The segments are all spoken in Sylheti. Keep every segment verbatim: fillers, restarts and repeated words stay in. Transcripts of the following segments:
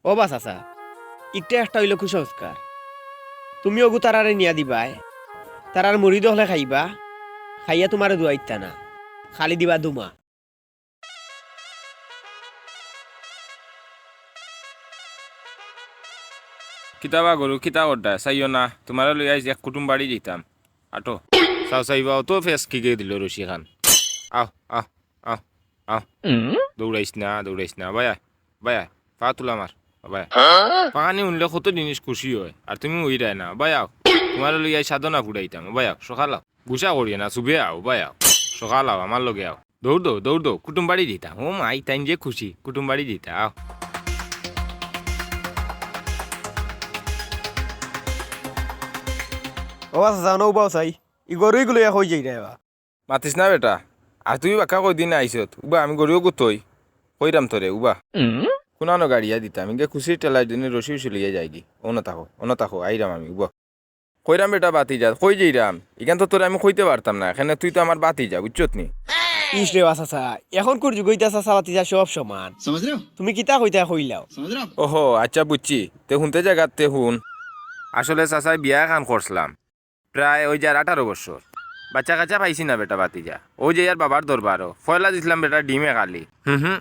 ও বা চাচা, ইটা একটা অইলো কুসংস্কার। তুমি অগু তারারে নিয়া দিবায়, তারার মুরিদ অকলে খাইবা, খাইয়া তুমারে দুয়াইতা না, খালি দিবা দুমা। কিতা বা গরু, কিতা কররায়, চাইও না, তুমারে লইয়া আইজ এক কুটুম বাড়ি যাইতাম। আটো, চাও চাইবা, অত ফেস কিকে দিল রশি খান। আও, আও, আও, আও। দৌড়াইস না, দৌড়াইস না, বায়া, বায়া, পা তুলা মার, বায়া। পাখানি হুনলে কত জিনিস খুশি অয়, আর তুমি অইরায় না, বায়া আও। তুমারে লইয়া আইজ সাধনা ফুড়াইতাম, বায়া আও, সকাল আও। গুসা করিও না, চুবে আও, বায়া আও। সকাল আও, আমার লগে আও। দৌড় দেও, দৌড় দেও, কুটুম বাড়ি দিতা। ও মাই, তাইন যে খুশি, কুটুম বাড়ি দিতা, আও। ও বা চাচা, অনো উবাও চাই, ই গরু ইগু লইয়া কই যাইরায় বা? মাতিস না বেটা, আর তুই বাক্কা কয়দিন আইছত, উবা আমি গরু অগু থই, কইরাম তোরে, উবা। কুনানো গাড়িয়া দিতাম, ইগে খুশির ঠেলায় দুনি রশি উশি লইয়া যায়গি, অনো থাকো, অনো থাকো, আইরাম আমি, উবা। কইরাম বেটা ভাতিজা, কই যাইরাম? ইখান তো তোরে আমি কইতে পারতাম না, কেনে তুই তো আমার ভাতিজা, বুঝছত নি? ইস রে বা চাচা, এখনকুর যুগো ইতা চাচা ভাতিজা সব সমান। তুমি কিতা কইতায় কইলাও। ওহো, আইচ্ছা বুঝছি, তে হুনতে জাগাত তে হুন। আসলে চাচায় বিয়া এখান করছলাম, প্রায় অউ যার আঠারো বছর। বাইচ্চা কাইচ্চা পাইছি না বেটা ভাতিজা। অউ যে ইয়ার বাবার দরবারো, পয়লা দিছলাম বেটা ডিমে খালি। হুম হুম,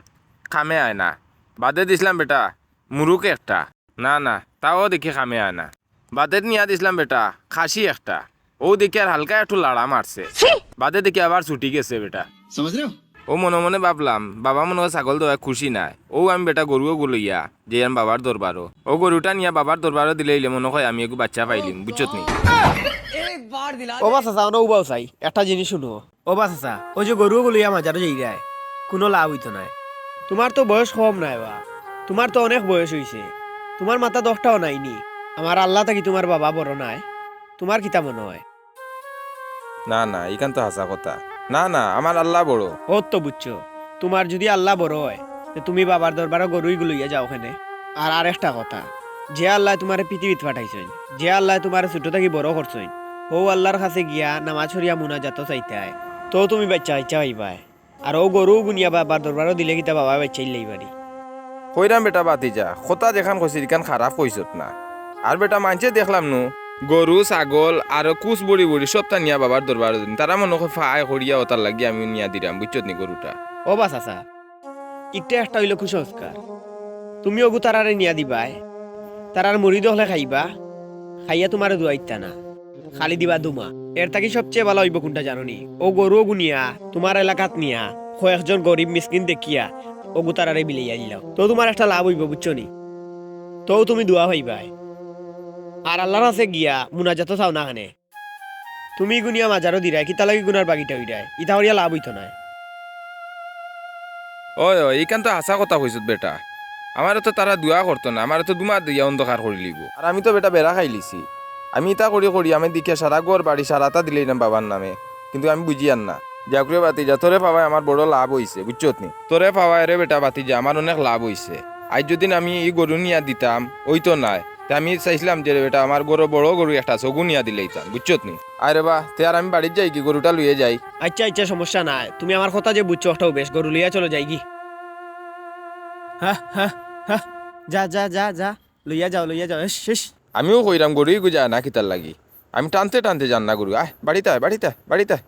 কামে আয় না। বাদে দিছলাম বেটা মুরুক একটা। না, না, তাও দেখি কামে আয় না। বাদে নিয়া দিছলাম বেটা খাসি একটা। অউ দেখি আর হালকা একটু লাড়া মারছে। বাদে দেখি আবার ছুটি গেছে বেটা। অউ মনে মনে ভাবলাম, বাবা মনে অয় ছাগল দেওয়ায় খুশি নায়। অউ আমি বেটা গরু অগু লইয়া যাইরাম বাবার দরবারো। অউ গরুটা নিয়া বাবার দরবারো দিলাইলে মনে অয় আমি এগু বাইচ্চা পাইলিমু, বুঝছত নি? ও বা চাচা, অনো উবাও চাই, একটা জিনিস হুনো। ও বা চাচা, অউ যে গরু অগু লইয়া মাজারো যাইরায়, কুনু লাভ অইতো নায়। তুমার তো বয়স কম নায় বা, তুমার তো অনেক বয়স অইছে, তুমার মাথাত অখটাও নাইনি। আমার আল্লা থাকি তুমার বাবা বড় নায়, তুমার কিতা মনে অয়? না, না, ইখান তো হাছা কথা। না, না, আমার আল্লা বড়। অউ তো বুঝছো, তুমার যুদি আল্লা বড় অয়, তে তুমি বাবার দরবারো গরু ইগু লইয়া যাও কেনে। আর আরেকটা কথা, যে আল্লায় তুমারে পৃথিবীত পাঠাইছইন, যে আল্লায় তুমারে ছুটো থাকি বড় করছইন, অউ আল্লার কাছে গিয়া নামাজ পড়িয়া মুনাজাতো চাইতায়, তেউ তুমি বাইচ্চা কাইচ্চা পাইবায়। আর অউ গরু অগু নিয়া বাবার দরবারো দিলে কিতা বাবা বাইচ্চা ইল্লাই পারি? কইরাম বেটা ভাতিজা, কথা যেখান কইছি ইখান খারাপ কইছত না। আর বেটা মাইনষে দেখলাম নু, গরু, ছাগল আর কুছ বড়ি বড়ি সবতা নিয়া বাবার দরবারো দিন। তারা মনে অয় ফায় করিয়া অতার লাগি আমি নিয়া দিরাম, বুঝছত নি গরুটা? ও বা চাচা, ইটা একটা অইলো কুসংস্কার। তুমি অগু তারারে নিয়া দিবায়, তারার মুরিদ অকলে খাইবা, খাইয়া তুমারে দুয়াইতা না, খালি দিবা দুমা। এর থাকি সবচেয়ে ভালা অইবো কুনটা জানো নি? অউ গরু অগু নিয়া, তুমার এলাকাত নিয়া, কয়েকজন গরিব মিসকিন দেখিয়া, অগু তারারে বিলাইয়া দিলাও। তেউ তুমার একটা লাভ অইবো, বুঝছো নি? তেউ তুমি দুয়া পাইবায়। আর আল্লার কাছে গিয়া মুনাজাতো চাও না কেনে। তুমি ইগু নিয়া মাজারো দিরায়, কিতার লাগি গুনার বাগিটা অইরায়? ইতা করিয়া লাভ অইতো নায়। অয়, অয়, ইখান তো হাছা কথা কইছত বেটা। আমারে তো তারা দুয়া করতো না, আমারে তো দুমা দিয়া অন্ধকার করিলিবো। আর আমি তো বেটা বেড়া খাইলিছি। আমি ইতা করি করি আমি দেখিয়া সারা ঘর বাড়ি সারাতা দিলাইরাম বাবার নামে, কিন্তু আমি বুঝিয়ার না। যাউক রে ভাতিজা, তোরে পাওয়ায় আমার বড় লাভ অইছে, বুঝছত নি? তোরে পাওয়ায় রে বেটা ভাতিজা, আমার অনেক লাভ অইছে। আইজ যুদি আমি ই গরু নিয়া দিতাম, অইতো নায়। তে আমি চাইছলাম যে রে বেটা, আমার ঘরো বড় গরু একটা আছে, অগু নিয়া দিলাইতাম, বুঝছত নি? আরে বা, তে আর আমি বাড়িত যাইগি, গরুটা লইয়া যাই। আইচ্ছা, আইচ্ছা, সমস্যা নাই, তুমি আমার কথা যে বুঝছো, অখটাউ বেশ, গরু লইয়া চলো যাইগি। হা, হা, হা, যা, যা, যা, যা, লইয়া যাও, লইয়া যাও, ইস, ইস। আমিও কইরাম গরু ইগু যায় না কিতার লাগি, আমি টানতে টানতে যার না গরু। আয়, বাড়িত আয়, বাড়িত আয়, বাড়িত আয়।